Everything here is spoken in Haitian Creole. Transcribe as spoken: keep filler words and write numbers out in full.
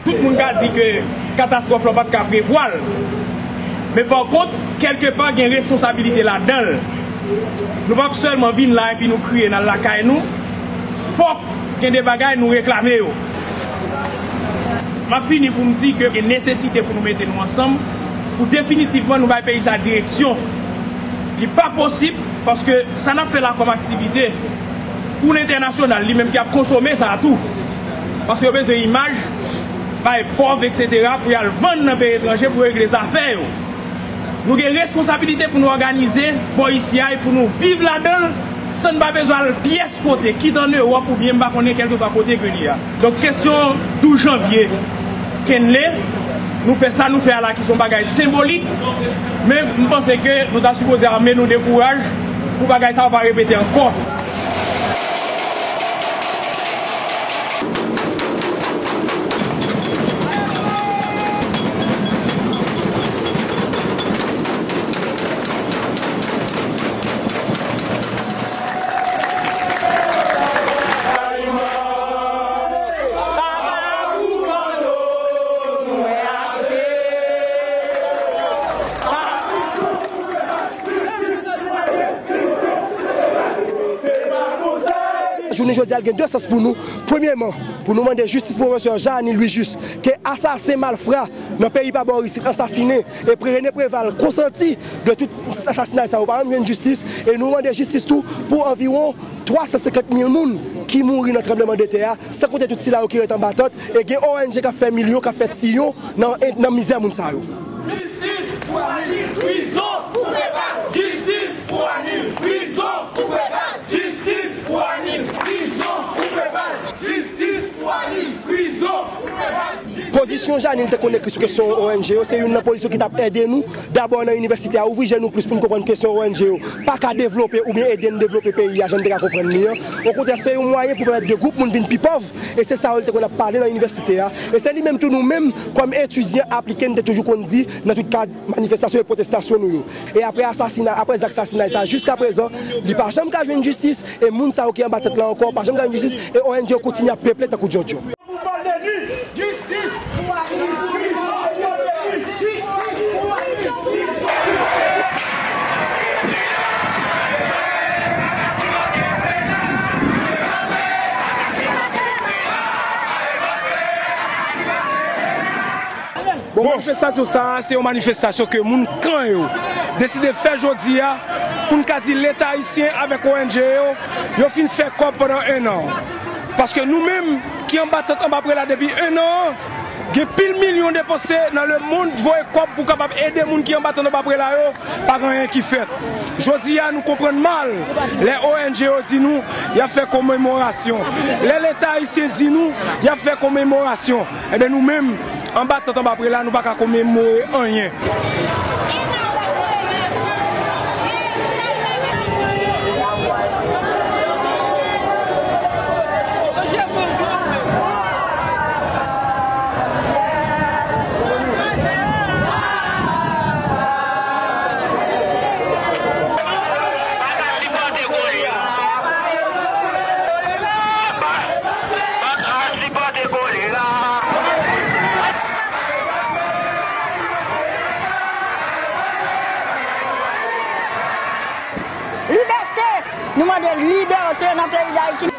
Tout moun ka di ke katastwòf la pa t ka prevwa l. Men pa kont, kèlke pa gen responsabilite ladan l. Nou p ap sèlman vin la epi nou kriye n al lakay nou. Fòk gen de bagay nou reklame yo. M ap fini pou m di ke gen nesesite pou nou mete nou ansanm, pou definitivman nou bay peyi sa direksyon. Li pa posib, paske sa n ap fè la kòm aktivite, pou lentènasyonal, li menm ki ap konsome sa a tou. Paske yo bezwen imaj, bay pòv, etsetera, pou y al vann nan peyi etranje, pou yo regle zafè yo. Nou gen responsabilite pou nou òganize bò isi a e pou nou viv ladan l, san n pa bezwen al pyès kote, kit ann Ewòp oubyen m pa konnen kèlkeswa kote ke li a. Donk, kesyon douz janvye, Kenley, nou fè sa nou fè a la ki se yon bagay senbolik, men m panse ke nou ta sipoze ame nou de kouraj pou bagay sa yo pa repete ankò. Jounen jodi a, l gen de sans pou nou. Premyeman, pou nou mande jistis pwofesè Jean Anil Louis Juste, ke asasen malfra nan peyi pa bò isit ansasinen, e René Préval konsanti de tout asasinay sa yo pa menm jwenn jistis, e nou mande jistis tou pou anviwon twa san senkant mil moun ki mouri nan tranblemanntè a, san konte tout sila yo ki ret anba tant, e gen O N G k ap fè milyon, k ap fè tiyon nan, nan mizè moun sa yo. Jistis pou Anil, prizon pou Préval! Jistis pou Anil, prizon pou Préval! Jistis pou Anil, prizon pou Préval! Jistis pou Anil, prizon pou Préval! Pozisyon Jean Anil te konn ekri sou kesyon O N G yo, se youn nan pozisyon ki t ap ede nou dabò nan inivèsite a, ouvri je nou plis pou n konprann kesyon O N G yo pa ka devlope oubyen ede n devlope peyi a jan n te ka konprann li an. Okontrè, se yon mwayen pou pèmèt de gwoup moun vin pi pòv, e se sa yo l te konn ap pale nan inivèsite a. E se li menm tou nou menm, kòm etidyan aplike, n te toujou konn di nan tout kad manifestasyon e pwotestasyon nou yo. E apre asasinay, apre zak sasinay sa, jiskaprezan, li pa janm ka jwenn jistis, e moun sa yo ki anba tant la ankò pa janm ka jwenn jistis, e O N G yo kontinye ap peple tankou djòdjò. Bon, manifestasyon sa a, se yon manifestasyon ke moun kan yo deside fè jodi a, pou n ka di Leta ayisyen avèk O N G yo, yo fin fè kòb pandan en an. Paske nou menm ki anba tant anba prela depi en an an, gen pil milyon depanse nan lemonn, voye kòb pou kapab ede moun ki anba tant anba prela yo, pa gen anyen ki fèt. Jodi a, nou konprann mal lè O N G yo di nou y ap fè komemorasyon. Lè Leta ayisyen di nou y ap fè komemorasyon, enben, nou menm, anba tant anba prela, nou pa ka komemore anyen. Libète! Nou mande libète nan peyi Dayiti.